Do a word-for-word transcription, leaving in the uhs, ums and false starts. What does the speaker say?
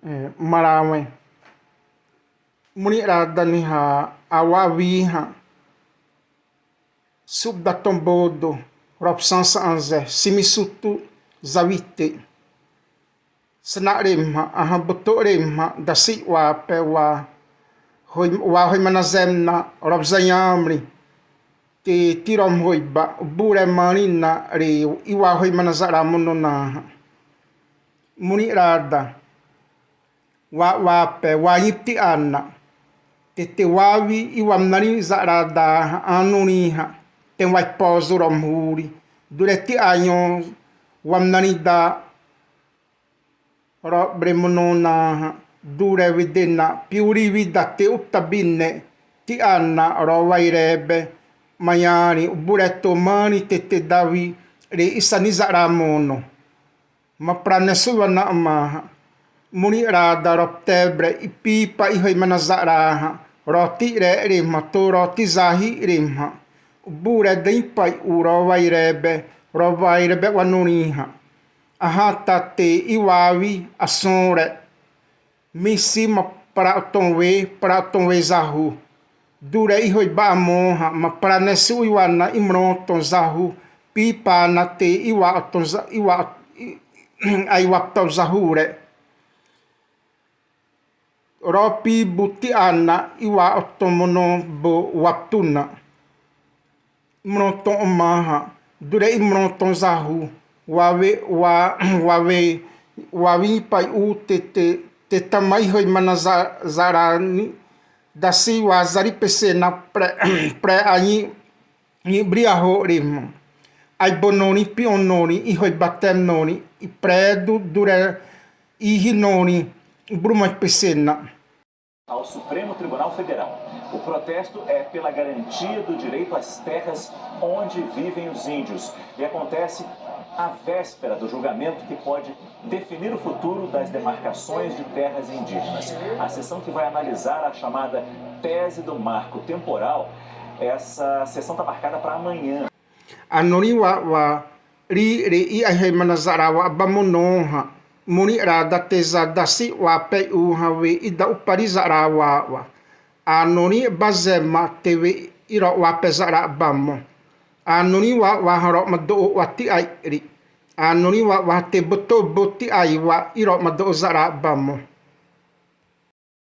Marĩ wẽ, morĩ rada niha awa'awi hã, su'u da tõ bâdâ, robzanhamzé, simisutu, zawite, sena 'remhã, ãhã bâtâ 'remhã, dasi'wapé, wa hâi-, wahâimanazém na robzanhamri, te tiromhâiba, uburé marĩ na 're iwahâimana za'ra mono na hã. Morĩ rada, wa'wapé, wa ĩnhâ ti'ai na, te te wawi iwamnarĩ za'ra da hã, ãne norĩ hã, te waipozu romhuri, duré ti'ai õ wamnarĩ da, ro'rata mono na hã, duré wede na pi'uri wi da te uptabi ne ti'ai na rowairébé, marĩ uburé tô marĩ te te dawi 're isani za'ra mono. Ma'ãpé nherẽ siwa na ãma hã, morĩ rada roptébé ipipa ihâimana za'ra hã, roti're 'remhã tô rotizahi 'remhã, uburé dâ ĩpa i'u rowairébé, rowairébé wa norĩ hã. Ãhã ta te iwawi asõré, misi ma para tõ we, para tõ we zahu, duré ihâiba amo hã, ma'ãpé nherẽ siwa na imro tõ zahu, pipa na te iwa tõ za-, iwa, i-, aiwaptõ zahu ré. Ropibu ti'ai na iwa'õtõ mono bâ waptõ na. Imro tõ ãma hã, duré imro tõ zahu, wawe, wa, wawe, wawi ĩpa i'u te, te, te tãma ihâimana za-, za'ra ni, dasi'wazari pese na pré, pré aĩ, ĩbri ahâ 'remhã. Aibo norĩ, pi'õ norĩ, ihâiba te norĩ, iprédu, duré ihi norĩ, uburé ma pese na. Ao Supremo Tribunal Federal. O protesto é pela garantia do direito às terras onde vivem os índios e acontece à véspera do julgamento que pode definir o futuro das demarcações de terras indígenas. A sessão que vai analisar a chamada tese do marco temporal, essa sessão está marcada para amanhã. Ãne norĩ wa, wa, 're, 're ihâimana za'ra wa'aba mono hã, morĩ rada te za dasi'wapé u hã we ida'upari za'ra wa, wa. Ãne norĩ bazé ma te we iro'wapé za'ra aba mo. Ãne norĩ wa, wa hã ro'madâ'â wa ti'ai 're. Ãne norĩ wa, wa hã te bâtâ bâ ti'ai wa iro'madâ'â za'ra aba mo.